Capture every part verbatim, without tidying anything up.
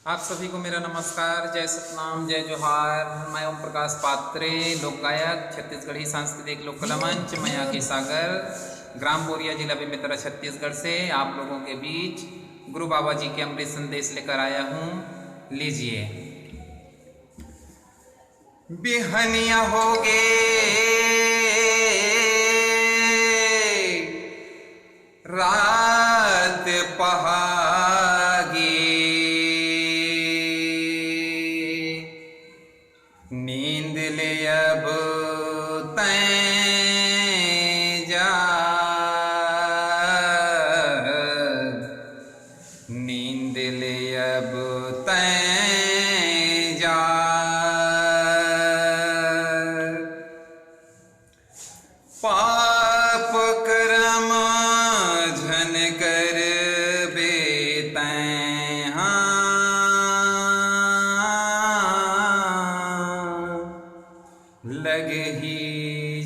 आप सभी को मेरा नमस्कार, जय सतनाम, जय जोहार। मैं ओम प्रकाश पात्रे, लोक गायक, छत्तीसगढ़ी सांस्कृतिक लोक कला मंच, मया के सागर, ग्राम बोरिया, जिला बेमेतरा, छत्तीसगढ़ से आप लोगों के बीच गुरु बाबा जी के अमृत संदेश लेकर आया हूँ। लीजिए। बिहनिया होगे, रात पहागे, नींद ले अब तैं जा, नींद ले अब तैं जा। पाप करम झन करबे तैं हा, लगही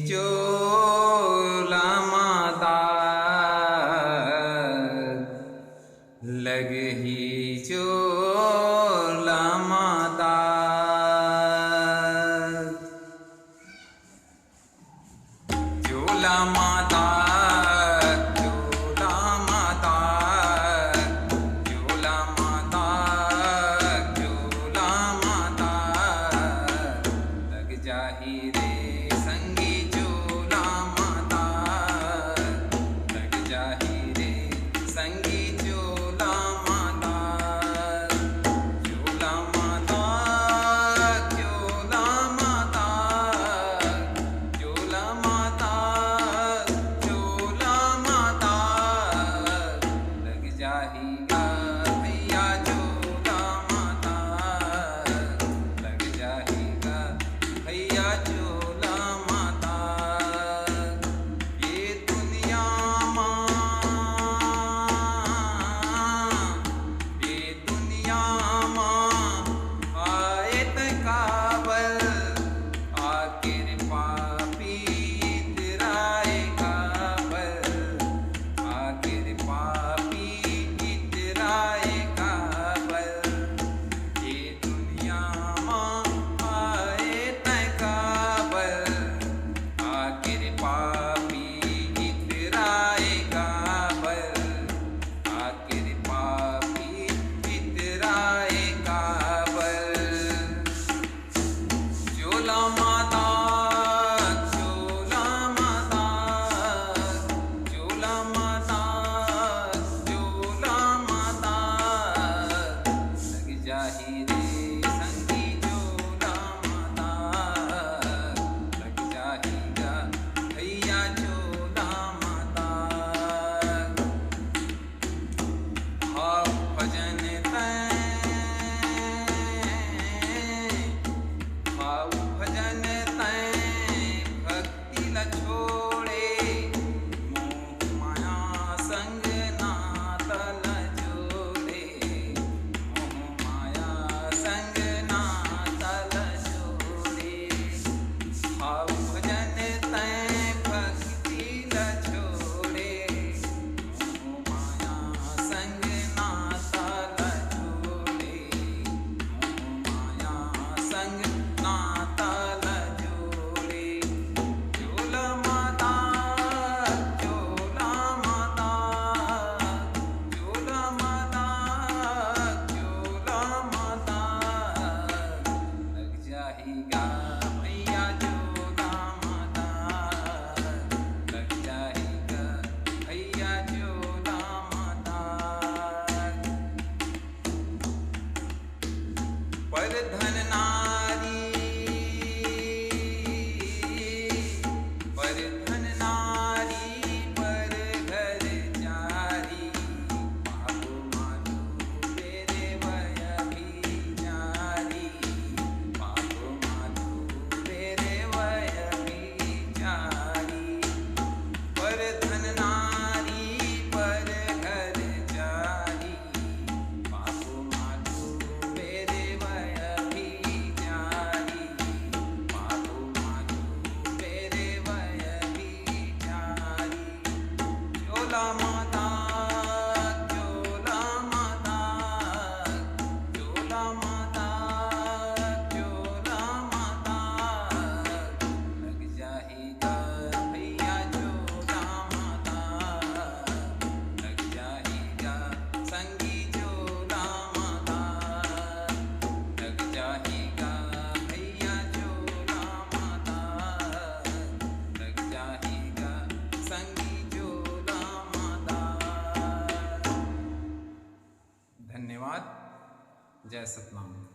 चोला म दाग, लगही चोला म दाग। चोला म दाग, चोला म दाग, चोला म दाग, चोला म दाग, लग जाही रे संगी चोला म दाग, लग जाही रे संगी चोला म दाग, चोला म दाग, चोला म दाग, चोला म दाग, चोला म दाग, लग जाही गा भैया चोला म दाग, लग जाही गा भैया चोला म दाग। ये दुनिया म, ये दुनिया म आए तैं काबर, आखिर पापी इतराए काबर, आखिर पापी इतराए काबर। ये दुनिया म आए तैं काबर, आखिर पापी इतराए काबर, आखिर पापी इतराए काबर। चोला म दाग, चोला म दाग, चोला म दाग, चोला म दाग, लग जाही रे संगी चोला म दाग, लग जाही गा भैया चोला म दाग। भाव भजन तैं, भाव भजन तैं भक्ति ल छोड़े, मोह माया संग नाता ल जोड़े, मोह माया संग नाता ल जोड़े। भाव भजन तैं भक्ति ल छोड़े, मोह माया संग नाता ल जोड़े, मोह माया संग नाता ल जोड़े। चोला म दाग, चोला म दाग, चोला म दाग, चोला म दाग, लग जाही गा भैया चोला म दाग, लग जाही गा भैया चोला म दाग। पर धन नारी, पर धन नारी, पर घर चारी, पाप माधु बेरे वय भी चारी, पाप माधु बेरे वय भी चारी। पर धन नारी, पर घर चारी, पाप माधु बेरे वय भी जय सतनाम।